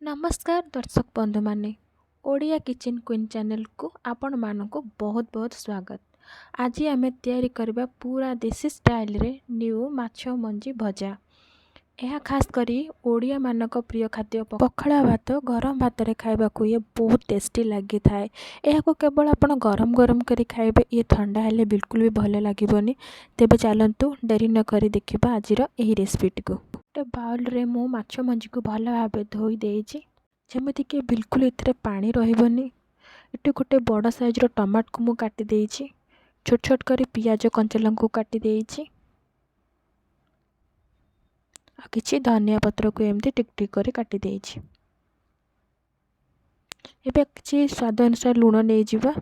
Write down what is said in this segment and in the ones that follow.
ନମସ୍କାର ଦର୍ଶକ ବନ୍ଧୁମାନେ, ଓଡ଼ିଆ କିଚେନ୍ କୁଇନ୍ ଚ୍ୟାନେଲକୁ ଆପଣମାନଙ୍କୁ ବହୁତ ବହୁତ ସ୍ୱାଗତ। ଆଜି ଆମେ ତିଆରି କରିବା ପୁରା ଦେଶୀ ଷ୍ଟାଇଲରେ ନ୍ୟୁ ମାଛ ମଞ୍ଜି ଭଜା। ଏହା ଖାସ୍ କରି ଓଡ଼ିଆମାନଙ୍କ ପ୍ରିୟ ଖାଦ୍ୟ। ପଖାଳ ଭାତ, ଗରମ ଭାତରେ ଖାଇବାକୁ ଇଏ ବହୁତ ଟେଷ୍ଟି ଲାଗିଥାଏ। ଏହାକୁ କେବଳ ଆପଣ ଗରମ ଗରମ କରି ଖାଇବେ, ଇଏ ଥଣ୍ଡା ହେଲେ ବିଲକୁଲ ବି ଭଲ ଲାଗିବନି। ତେବେ ଚାଲନ୍ତୁ ଡେରି ନକରି ଦେଖିବା ଆଜିର ଏହି ରେସିପିଟିକୁ। ଗୋଟେ ବାଉଲରେ ମୁଁ ମାଛ ମଞ୍ଜିକୁ ଭଲ ଭାବେ ଧୋଇ ଦେଇଛି, ଯେମିତିକି ବିଲକୁଲ ଏଥିରେ ପାଣି ରହିବନି। ଏଠି ଗୋଟେ ବଡ଼ ସାଇଜ୍ର ଟମାଟୋକୁ ମୁଁ କାଟି ଦେଇଛି, ଛୋଟ ଛୋଟ କରି ପିଆଜ କଞ୍ଚା ଲଙ୍କାକୁ କାଟି ଦେଇଛି, ଆଉ କିଛି ଧନିଆ ପତ୍ରକୁ ଏମିତି ଟିକ ଟିକ କରି କାଟି ଦେଇଛି। ଏବେ କିଛି ସ୍ୱାଦ ଅନୁସାରେ ଲୁଣ ନେଇଯିବା।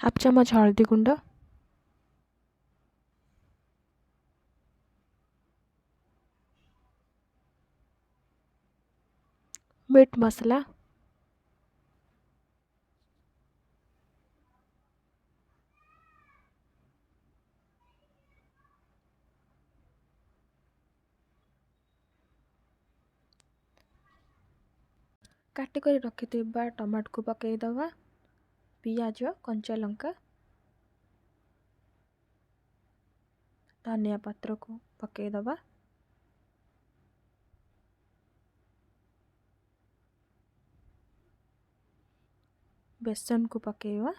ହାଫ୍ ଚାମଚ ହଳଦୀ ଗୁଣ୍ଡ, ମିଟ୍ ମସଲା, କାଟି କରି ରଖିଥିବା ଟମାଟୋକୁ ପକାଇଦେବା, ପିଆଜ, କଞ୍ଚା ଲଙ୍କା, ଧନିଆ ପତ୍ରକୁ ପକାଇଦେବା। ବେସନକୁ ପକାଇବା।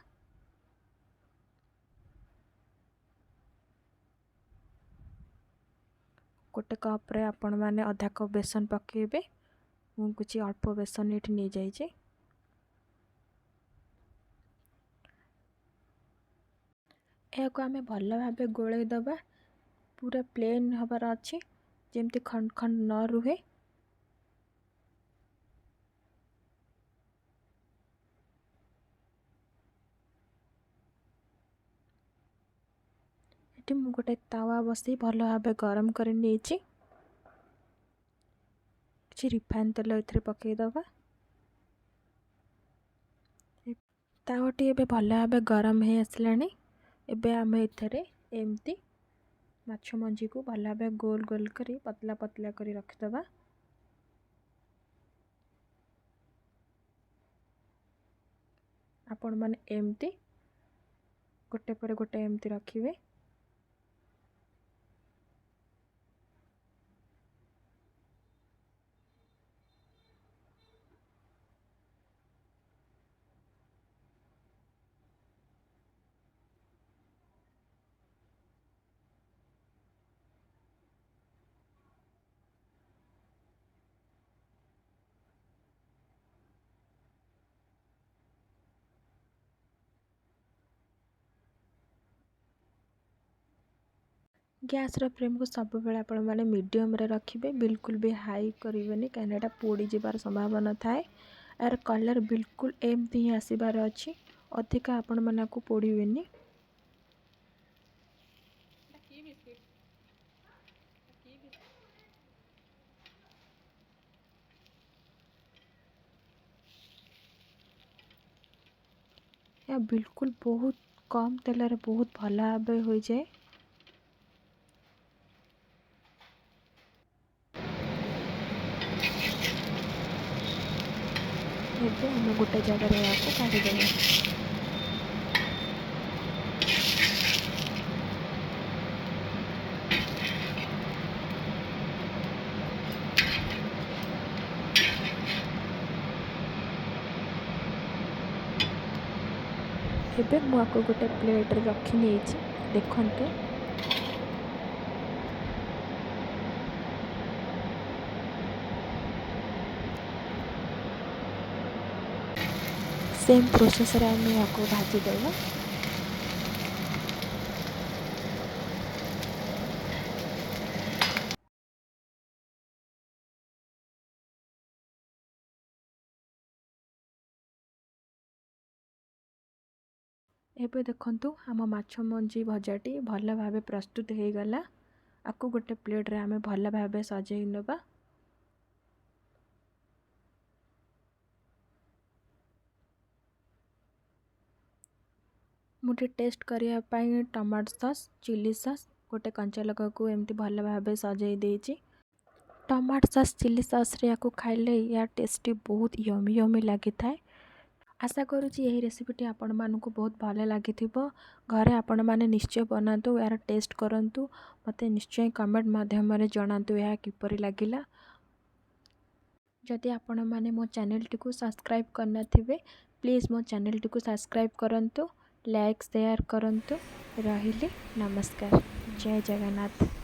ଗୋଟେ କପ୍ରେ ଆପଣମାନେ ଅଧା କପ୍ ବେସନ ପକାଇବେ। ମୁଁ କିଛି ଅଳ୍ପ ବେସନ ଏଠି ନେଇଯାଇଛି। ଏହାକୁ ଆମେ ଭଲ ଭାବେ ଗୋଳେଇ ଦେବା। ପୁରା ପ୍ଲେନ୍ ହେବାର ଅଛି, ଯେମିତି ଖଣ୍ଡ ଖଣ୍ଡ ନ ରୁହେ। ଏଠି ମୁଁ ଗୋଟେ ତାୱା ବସେଇ ଭଲ ଭାବେ ଗରମ କରି ନେଇଛି। କିଛି ରିଫାଇନ୍ ତେଲ ଏଥିରେ ପକାଇଦେବା। ତାୱାଟି ଏବେ ଭଲ ଭାବେ ଗରମ ହେଇ ଆସିଲାଣି। ଏବେ ଆମେ ଏଥିରେ ଏମିତି ମାଛ ମଞ୍ଜିକୁ ଭଲ ଭାବେ ଗୋଲ ଗୋଲ କରି ପତଲା ପତଲା କରି ରଖିଦେବା। ଆପଣମାନେ ଏମିତି ଗୋଟେ ପରେ ଗୋଟେ ଏମିତି ରଖିବେ। ଗ୍ୟାସ୍ର ଫ୍ଲେମ୍କୁ ସବୁବେଳେ ଆପଣମାନେ ମିଡ଼ିୟମ୍ରେ ରଖିବେ, ବିଲକୁଲ ବି ହାଇ କରିବେନି, କାହିଁକିନା ଏଇଟା ପୋଡ଼ିଯିବାର ସମ୍ଭାବନା ଥାଏ। ଏହାର କଲର୍ ବିଲକୁଲ ଏମିତି ହିଁ ଆସିବାର ଅଛି, ଅଧିକା ଆପଣମାନେ ଆକୁ ପୋଡ଼ିବେନି। ଏହା ବିଲକୁଲ ବହୁତ କମ୍ ତେଲରେ ବହୁତ ଭଲ ଭାବେ ହୋଇଯାଏ। ଏବେ ଆମେ ଗୋଟେ ଜାଗାରେ ଏହାକୁ କାଢ଼ିଦେବା। ଏବେ ମୁଁ ଆକୁ ଗୋଟେ ପ୍ଲେଟ୍ରେ ରଖି ନେଇଛି, ଦେଖନ୍ତୁ। ସେମ୍ ପ୍ରୋସେସ୍ରେ ଆମେ ଏହାକୁ ଭାଜିଦେବା। ଏବେ ଦେଖନ୍ତୁ ଆମ ମାଛ ମଞ୍ଜି ଭଜାଟି ଭଲ ଭାବେ ପ୍ରସ୍ତୁତ ହେଇଗଲା। ଆକୁ ଗୋଟେ ପ୍ଲେଟ୍ରେ ଆମେ ଭଲ ଭାବେ ସଜେଇ ନେବା। ମୁଁ ଟିକେ ଟେଷ୍ଟ କରିବା ପାଇଁ ଟମାଟୋ ସସ୍, ଚିଲି ସସ୍, ଗୋଟେ କଞ୍ଚା ଲଙ୍କାକୁ ଏମିତି ଭଲ ଭାବେ ସଜେଇ ଦେଇଛି। ଟମାଟୋ ସସ୍, ଚିଲି ସସ୍ରେ ୟାକୁ ଖାଇଲେ ୟା ଟେଷ୍ଟି ବହୁତ ୟମି ୟମି ଲାଗିଥାଏ। ଆଶା କରୁଛି ଏହି ରେସିପିଟି ଆପଣମାନଙ୍କୁ ବହୁତ ଭଲ ଲାଗିଥିବ। ଘରେ ଆପଣମାନେ ନିଶ୍ଚୟ ବନାନ୍ତୁ, ଏହାର ଟେଷ୍ଟ କରନ୍ତୁ, ମୋତେ ନିଶ୍ଚୟ କମେଣ୍ଟ ମାଧ୍ୟମରେ ଜଣାନ୍ତୁ ଏହା କିପରି ଲାଗିଲା। ଯଦି ଆପଣମାନେ ମୋ ଚ୍ୟାନେଲଟିକୁ ସବସ୍କ୍ରାଇବ୍ କରିନଥିବେ, ପ୍ଲିଜ୍ ମୋ ଚ୍ୟାନେଲଟିକୁ ସବସ୍କ୍ରାଇବ୍ କରନ୍ତୁ, ଲାଇକ୍, ସେୟାର କରନ୍ତୁ। ରହିଲି, ନମସ୍କାର, ଜୟ ଜଗନ୍ନାଥ।